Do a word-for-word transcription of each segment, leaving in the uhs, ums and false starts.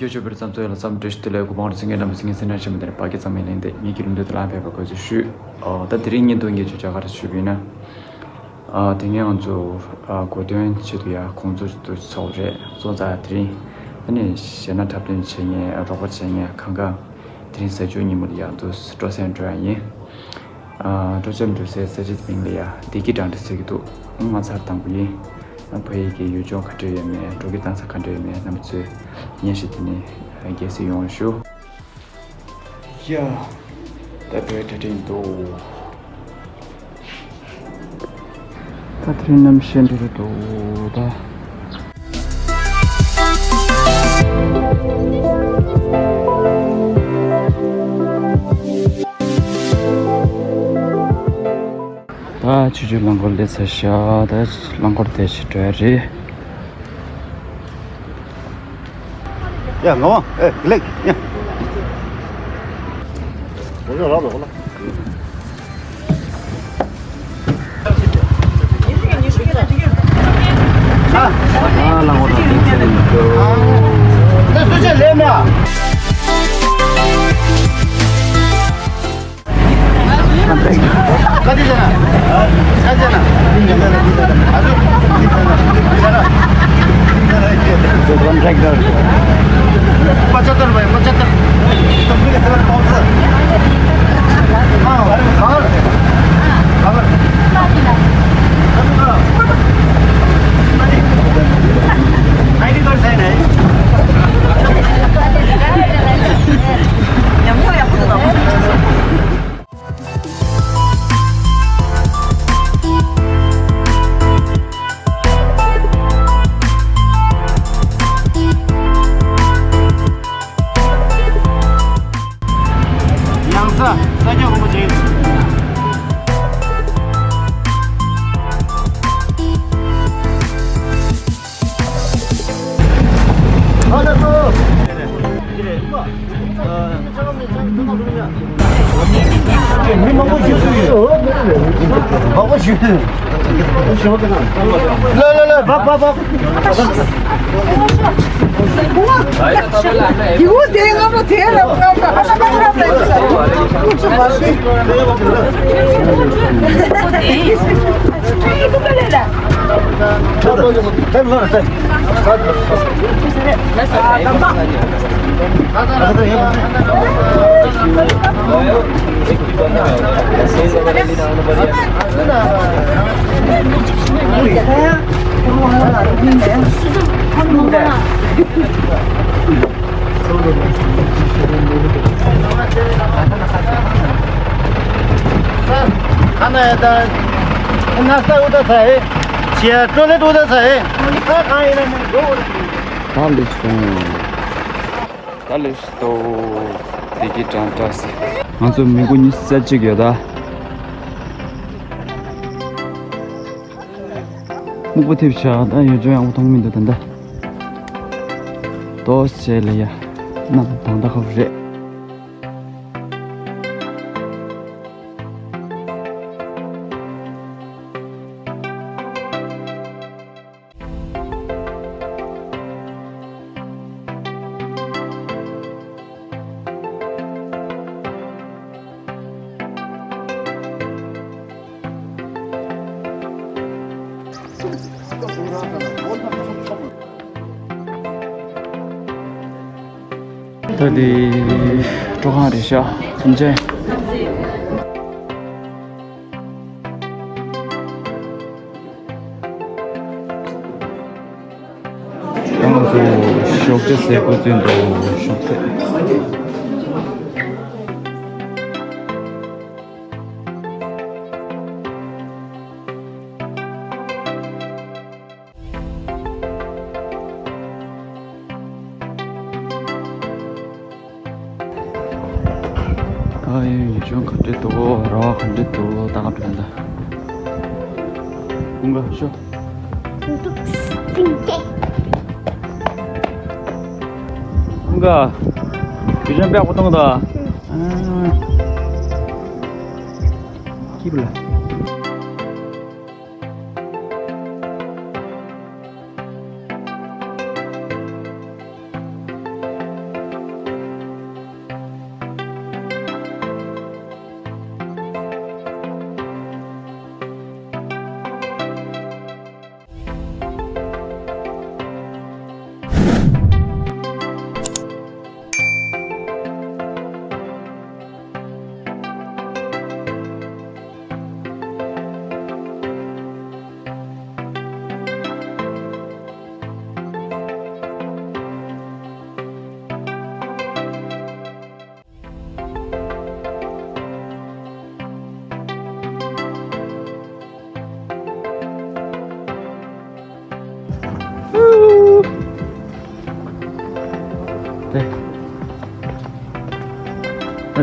ཡོ་ཆོས་པར་བསམ་ཚོད་ལ་བསམ་བཀྲ་ཤིས་བདེ་ལེགས། གུས་པ་ཨོ་རྩི་མཁན་རྣམ་པ་སེང་གེ་སེང་ནག་ཆེན་མོ་དེ་ནས་བ་ཀི་ཚང་མའི་གླེང་སྟེགས་ངེད་ཀྱི་ལུང་འདྲེན་དུ་ལམ་ཕེབས་པར་གོ་ཚུལ་ཞུས། ཨོ་ད་དེ་རིང་བརྙན་ཐུང་གི་བརྗོད་བྱ་ག་རེ་ཞུས་པ་ཡིན་ན། ཨོ་དེ་སྔོན་ང་ཚོ་ཨོ་གོ་སྟོན་ཆེད་དུ་ཡ་ཁོང་ཚོ་དུ་ཚོགས་རེད་སོང་ཙང་དེ་རིང་ཨ་ནི་གཞས་སྣ་འཁྲབ་སྟོན་བྱེད་མཁན་རོགས་པ་བྱེད་མཁན་གང་ག་དེ་རིང་གཟའ་མཇུག་ཉིན་མོ་ལ་ཡ་དུ་སྤྲོ་སེམས་འགྲོ་ཡ་ཡིན། ཨ་སྤྲོ་འཆམ་འགྲོ་སའི་ས་ཆ་དེ་མིང་ལ་ཡ་བདེ་སྐྱིད་སྦྲང་ཁྲི་ཟེར་གྱི་འདུག་ང་ཚར་དང་པོ་ཡིན། ཨ་ཕ་ཡུལ་གྱི་ཡུལ་ལྗོངས་ག་འདྲ་ཡོད་མེད་འགྲོ་སྐྱོད་བཏང་ས་ག་འདྲ་ཡོད་མེད་རྣམ་པ་ཚོས་ཉན་ཞིག་དེ་ནས་རྒྱལ་སྲིད་ཡོང་བར་ཞུ། ཡ། ད་འགྲོ་ཡ་གྲ་སྒྲིག་འདུག་ད་དེ་རིང་གནམ་གཤིས་འདྲ་རེད་འདུག་ད། ད་ཆུ་ཆུ་རླངས་འཁོར་སླེབས་ཚར་ཤག་ད་རླངས་འཁོར་དེ་ཕྱིར་འགྲོ་ཡ་རེད། ཡ་ངག་དབང་ཨེ་ལེགས་ཡ། ཨ་ལ་ངོ་ཐང་ལེགས་ཚེ་ཡིན་འདུག་ད་སུ་ཆེ་ལེ་མེ་ཨ། ག་དེ་ཟེར་ན། ག་ཟེར་ན། ཨ་ཟུ། ཟེར་ན། ཟེར་ན། ཀོན་ཊེག་ཊར། པ་ཅག་ཏར་བའི་པ་ཅག་ཏར། ཨ་ག་ག་ག་ཉམས་མྱོང་ཡག་པོ་འདུག་ད། ཡང་ས་ས་སྐྱ་དགོན་པ་ཅིག་ལ་ལ་ལ་བ་བ་བ། ཡིག་དེ་ང་མོ་དེ་ལ་ང་ལ་ཨ་ཤ་ཀ་ཤ་ལ་ལ། खाना है त नास्ता उता छ है, चिया टोयलेट उता छ है। कहाँ कहाँ यिनीहरू? ད་ལེགས་སོང་། ད་ལེགས་སོང་། བདེ་སྐྱིད་སྦྲང་ཁྲི་ཟེར། ང་ཚོ་མི་མགོ་ཉི་ཤུ་རྩ་གཅིག་ཡོད་ད། སྨུག་པ་ཐེབས་ཤག་ད་ཡུལ་ལྗོངས་ཡག་པོ་མཐོང་མི་འདུག་ད་ལྟ། ཏོག་ཙམ་ལ་ཡ། གནམ་དྭངས་ད་ཁ་པོ་རེད། ད་འདི་སྤྲོ་ཁང་རེད་ཤག་མཚམས་ཆེན། ང་ཚོ་ཞོགས་ཇ་ཟས་དགོས་ཚུལ་འདུག་ཞོགས་ཟས། ཨ་ཡོད་ཡོད་ཅུང་ག་འདྲ་འདུག་ར་བ་ག་འདྲ་འདུག་ད་ག་འདྲ་འདུག་ཀུན་དགའ་ཤོ། ཀུན་དགའ། བི་ཤན་པེག་པོ་གཏོང་དང་། ཁྱི་བུ་ལ།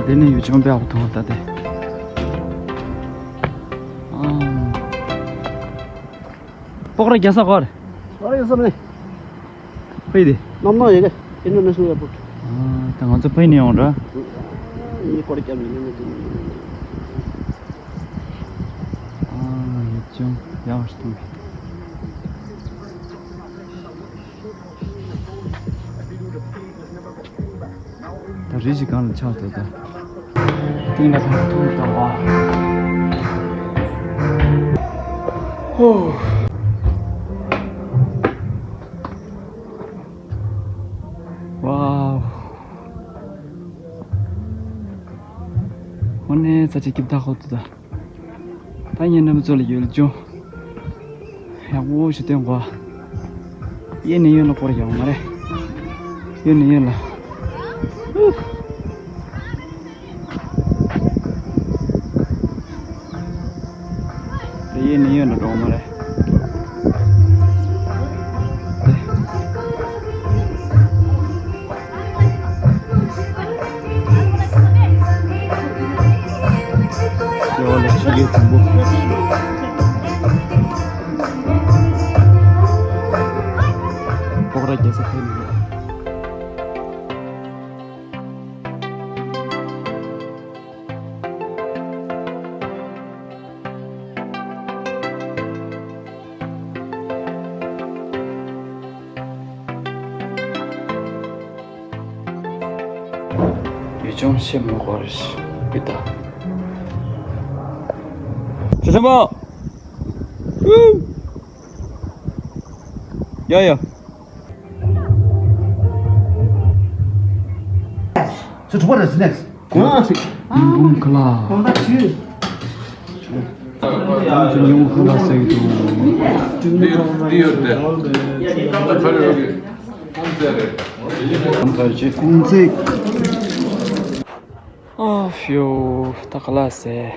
དེ་ནས་ཡུལ་ལྗོངས་དཔེ་ཡག་པོ་མཐོང་བ་ད་དེ། ཨང་། སྤོག་ར་རྒྱལ་ས་གོ་རེད། སྤོག་ར་རྒྱལ་ས་མིན། ཕ་ཡི་དེ། གནམ་ཐང་ཡི་གེ། International Airport། ཨ། ད་ང་ཚོ་ཕ་ཡི་ནས་ཡོང་ར། ཡི་སྐོར་རྒྱབ་ནས་ཡོང་ནས། ཨ། ཡུལ་ལྗོངས་ཡག་པོ་ཞིག་མཐོང་གི། ད་རི་ཞིག་སྒང་ལ་ཆགས་འདུག་ད། སྟེང་ལ་ཐང་ཐུང་དང་བ། ཧོ། ཝའོ། ཧོ་ནེ་ས་ཆ་སྐྱིད་ཐག་ཧོ་ཏུ་ད། ད་ངས་རྣམ་པ་ཚོ་ལ་ཡུལ་ལྗོངས་ཡག་པོ་ཞིག་སྟོན་གོ། གཡས་ནས་གཡོན་ལ་སྐོར་ཡོང་མ་རེད། གཡོན་ནས་གཡོན་ལ། གཡས་ནས་གཡོན་ལ་འགྲོ་མ་རེད། ཡོ་ལ་ཆུ་རྒྱུད་དང་པོ། སྤོག་ར་རྒྱལ་ས་ཕེབས་ནས། ཡུལ་ལྗོངས་ཤེས་མི་དགོས་རེད་ཀི་ད། ཆུ་ཆེན་པོ། ཡ་ཡ། ཚོ་གྲུབ་པ་རེད་སི་ནེགས། གོང་ཨ་སི། ཉིན་གུང་ཁ་ལག་གོང་ད་ཆུ། ཉིན་གུང་ཁ་ལག་ཟེར་གྱི་འདུག་འདི་འདི་ཡོད་དེ། ཁ་རེ་རོ་གི། ཁོང་ཚེ་རེད། ཁོང་ཚེ་རེད། ཁོང་ཚེ། ཨ་ཕིའོ། ད་ཁ་ལག་ཟེར།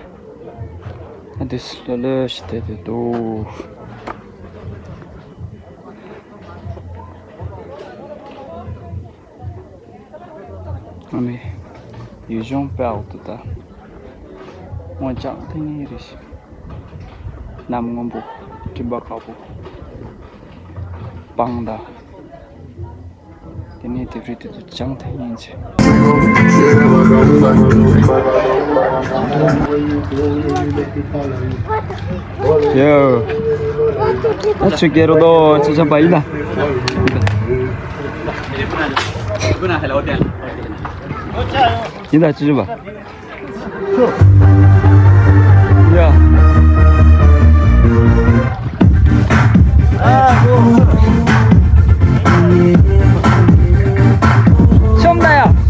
ཨ་དུས་ལོ་ལོ་ཞིག་དེ་དེ་འདུག་ཨ་མའི། ཡུལ་ལྗོངས་དཔེ་ཡག་པོ་འདུག་ད། སྔོ་ལྗང་ཐིང་ངེ་རེད་ཤག་གནམ་སྔོན་པོ། སྤྲིན་པ་དཀར་པོ། སྤང་དང་། དེ་ནས་དེབ་རིས་དེ་ཚོ་ལྗང་ཐིང་ངེ་བྱས། ཡོ། ད་ཆུ་རྒྱལ་རོ་དོ་ཆུ་ཆམ་པ་ཡིན་ན། ཡིན་ད་ཆུ་ཆམ་པ། ཡ། ཤོམ་ད་ཡ།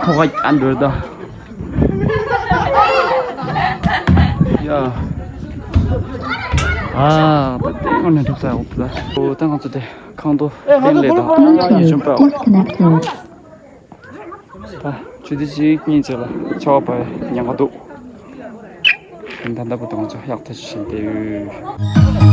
ཐོག་ཁ་འགྲོ་ད། ཡ། ཨ། ད་ལྟའི་ངོ་ནས་འགྲོ་ས་འོ་ད། ཨོ་ད་ང་ཚོ་དེ་ཁང་ཏོ་ཏན་ལེ་དང་ཡེ་ཆུན་པའོ། ད་ཆུ་ཚོད་གཅིག་གཉིས་ཙམ་ལ་ཆར་པ་བབས་ཉེན་ཁ་འདུག་ད་ལྟ་བུ་དང་ཚོ་གཡག་ཐེ་བཞིན་བསྡད་ཡོད།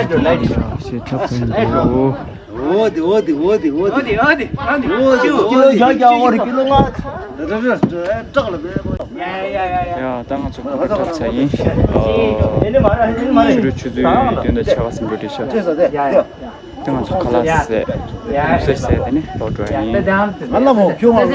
ཞེས་ཐབས་ཟིན་འདུག་འོ་དེ་འོ་དེ་འོ་དེ་འོ་དེ། འོ་དེ་འོ་དེ་འོ་དེ། ཀི་ལོ་བརྒྱ་བརྒྱ་འོ་རེ་ཀི་ལོ་ལྔ། ཡ་ཡ་ཡ་ཡ། ཡ་ད་ང་ཚོ་གོ་སྐབས་ཚར་ཡིན། ཨ། ཕྱི་དྲོ་ཆུ་ཚོད་བདུན་དང་ཕྱེད་ཀ་ཙམ་འགྲོ་བསྡད་ཤག་ད་ང་ཚོ་ཁ་ལག་ཟས་དུམ་སེ་ཟས་དེ་ནས་ལོག་འགྲོ་ཡ་ཡིན། ང་ལ་མོ་ཁྱོད་ང་ལ།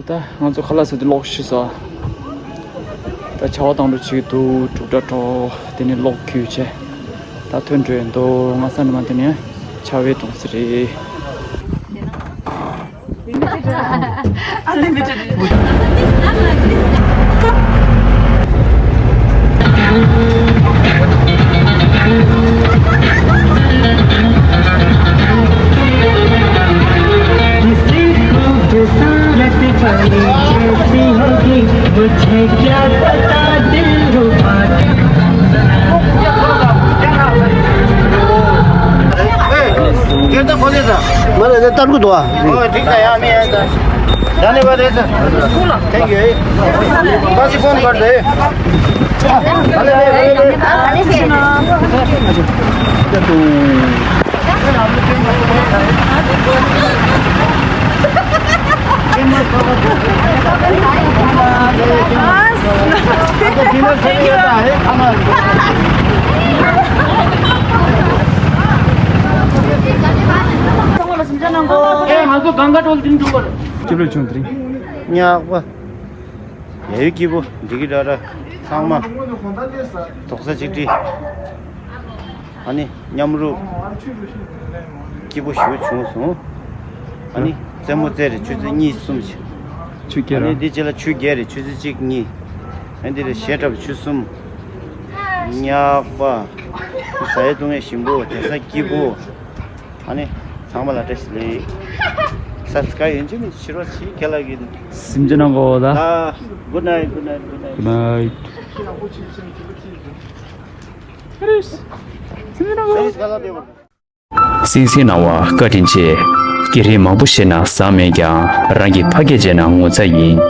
ད་ང་ཚོ་ཁ་ལག་ཟས་དེ་ལོག་ཤི་ས། ད་ཆར་པ་བཏང་འགྲོ་བྱེད་ཀྱི་འདུག་འབྲུག་སྒྲ་འཕྲོ། དེ་ནས་གློག་འཁྱུག་བྱས། ད་ཐོན་འགྲོ་ཡི་འདུག་ང་ས་འདྲ་མ་དེ་ནས་ཆར་པའི་གདུང་སེ་རེད། ཁྱེད་ད་གོ་ལེ་ས། ང་ལ་ནི་ལྟར་གུ་དོ། ཨོ་འགྲིག་ད་ཡ་མི་ཡ་ད། ད་ནི་བ་རེ་ས། Thank you. Basi phone kar de. ཁྱེད་ལོ་ཆུང་དེ་རིང་། ཉག་པ། ཡ་ཡོ་སྐྱིད་པོ་འགྲིག་གི་འདྲ་འདྲ། ཚང་མ་རྡོག་རྩ་གཅིག་སྒྲིལ། ཨ་ནི་མཉམ་རུབ་སྐྱིད་པོ་ཞེ་པོ་བྱུང་སོང་། ཨ་ནི་རྩེད་མོ་རྩེ་རེ་ཆུ་ཚོད་གཉིས་གསུམ་ཞིག་ཆུ་རྐྱལ་ཨ་ནི་ར། འདི་རྗེས་ལ་ཆུ་རྐྱལ་རེ་ཆུ་ཚོད་གཅིག་གཉིས། ཨ་ནི་འདི་རེ་གཞས་འཁྲབ་ཆུ་གསུམ། ཉག་པ། ཟ་ཡས་བཏུང་ཡས་ཞིམ་པོ། བསྡད་ས་སྐྱིད་པོ། ཨ་ནི་ཚང་མ་ལ་བཀྲ་ཤིས་བདེ་ལེགས། Subscribe ཡོད་ཅིག་ནི་ཕྱི་རོལ་ཕྱི་རྒྱལ་ལ་གི། སེམས་ཅན་ནང་གོ་ད། Good night, good night, good night. Good night. སིང་སིང་གནང་བ་བཀའ་དྲིན་ཆེ། སྐད་རིགས་མང་པོ་ཤེས་ན་བཟང་མེད་ཀྱང་རང་གི་ཕ་སྐད་བྱས་ན་ངོ་ཚ་ཡིན།